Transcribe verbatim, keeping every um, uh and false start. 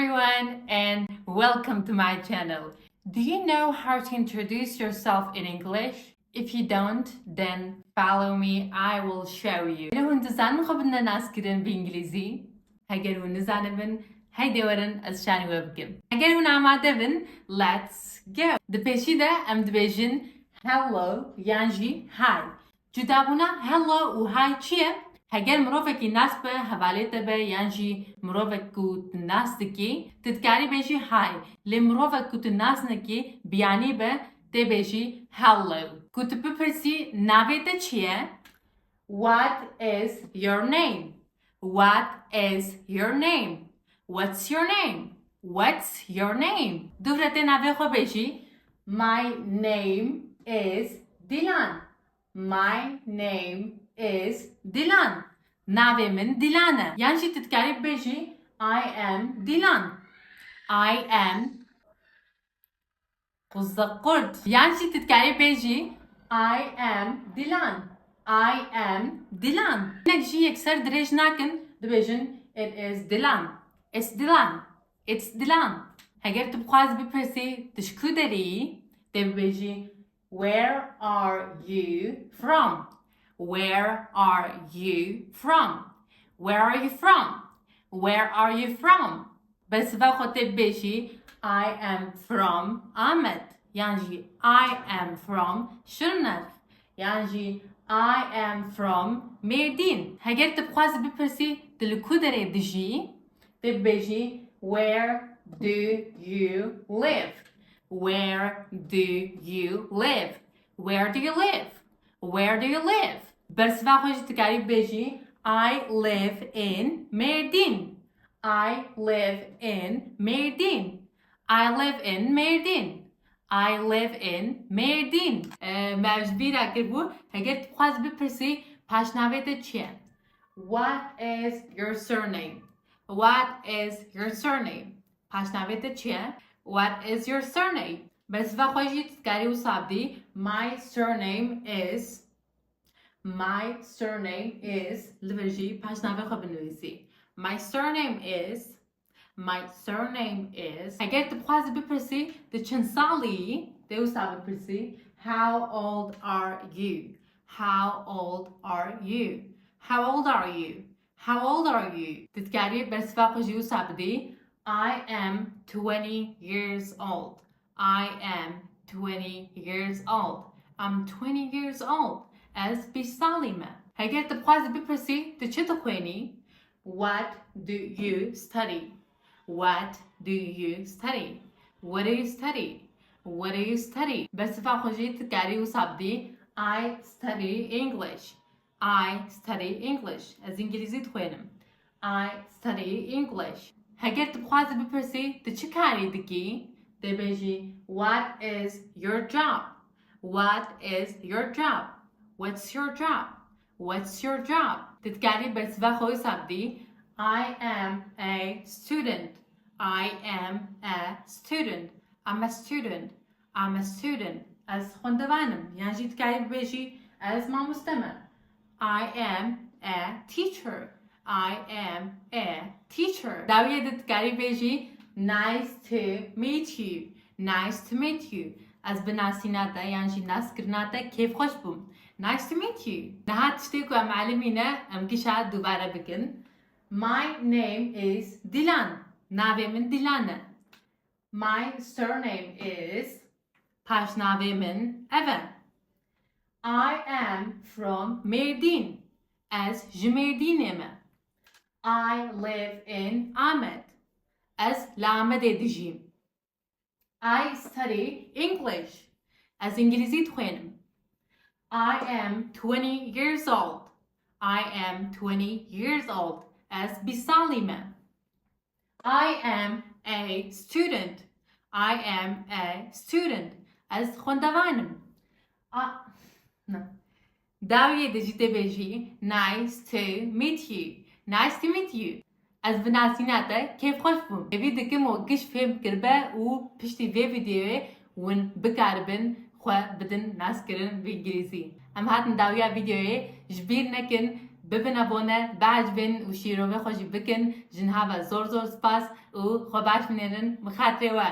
Everyone, and welcome to my channel. Do you know how to introduce yourself in English? If you don't, then follow me, I will show you. Lê hûn dizanin xwe bidine naskirin bi îngilîzî? Heger hûn nizanibin, heyde werin ez şanî we bikim. Heger hûn amade bin, let's go. Di pêşî de em dibêjin hello yan jî hi. Cudabûna hello û hi çi ye? Heger mirovekî nas be, hevalê te be yan jî mirovek ku tu nas dikî, tu dikarî bêjî hi. Lê mirovek ku tu nas nikî, biyanî be, tê bêjî hello. Ku tu bipirsî, navê te çi ye? What is your name? What is your name? What's your name? What's your name? Dûvre tê navê xwe bêjî. My name is Dilan. My name is Dilan. Navê min Dilan e. Yan jî tu dikarî bêjî, I am Dilan. I am Quzequrt. Yan jî tu dikarî bêjî, I am Dilan. I am Dilan. Hinek jî yekser dirêj nakin, dibêjin, it is Dilan. It's Dilan. It's Dilan. Heger tu bixwazî bipirsî, tu ji ku derê yî? Tê bibêjî, where are you from? Where are you from? Where are you from? Where are you from? Bersiva xwe tê bibêjî, I am from Amed. Yan jî I am from Şirnex. Yan jî I am from Mêrdîn. Heger tu bixwazî bipirsî, tu li ku derê dijî? Tê bibêjî, where do you live? Where do you live? Where do you live? Where do you live? Bersiva xwe jî dikarî bibêjî, I live in Mêrdîn. I live in Mêrdîn. I live in Mêrdîn. I live in Mêrdîn. E, me ev ji bîra kiribû. Heger tu bixwazî bipirsî, paşnavê te çi ye? What is your surname? What is your surname? Paşnavê te çi ye? What is your surname? Bersiva xwe jî tu dikarî wisa bidî. My surname is My surname is, li vir jî paşnavê xwe binivîsî. My surname is, my surname is. Heger tu bixwazî bipirsî, tu çend salî yî, tê wisa bipirsî, how old are you? How old are you? How old are you? How old are you? Tu dikarî bersiva xwe jî wisa bidî, I am twenty years old. I am twenty years old. I'm twenty years old. Ez bîst salî me. Heger tu bixwazî bipirsî, tu çi dixwênî? What do you study? What do you study? What do you study? What do you study? Bersiva xwe jî tu karî wisa bidî, I study English. I study English. Ez îngilîzî dixwênim. I study English. Heger tu bixwazî bipirsî, tu çi karî dikî? Dê bêjî, what is your job? What is your job? What's your job? What's your job? Tu dikarî bersiva xwe wisa bidî, I am a student. I am a student. I'm a student. I'm a student. Ez xwendevan im. Yan jî dikarî bibêjî, ez mamoste me. I am a teacher. I am a teacher. Dawiyê de dikarî bêjî, nice to meet you. Nice to meet you. Ez bi nasîna te yan jî naskirina te kêfxweş bûm. Nice to meet you. Niha tiştê ku em elimîne, em gişa dubare bikin. My name is Dilan. Navê min Dilan e. My surname is. Paşnavê min ev e. I am from Mêrdîn. Ez ji Mêrdînê me. I live in Amed. Ez li Amedê dijîm. I study English. Ez îngilîzî dixwênim. I am twenty years old. I am twenty years old. Ez bîst salî me. I am a student. I am a student. Ez xwendevan im. A, ne. Dawiyê de jî tê bêjî, nice to meet you. Nice to meet you. Ez bi nasîna te kêfxweş bûm. Hêvî dikim we giş fêm kiribe û piştî vê vîdeoyê hûn bikaribin xwe bidin naskirin bi îngilîzî. Em hatin dawiya vîdeoyê, ji bîr nekin Bibin abone, biecibin û şîrovê xwe jî bikin. Ji niha ve zor zor spas û xwe baş binêrin. Bi xatirê we.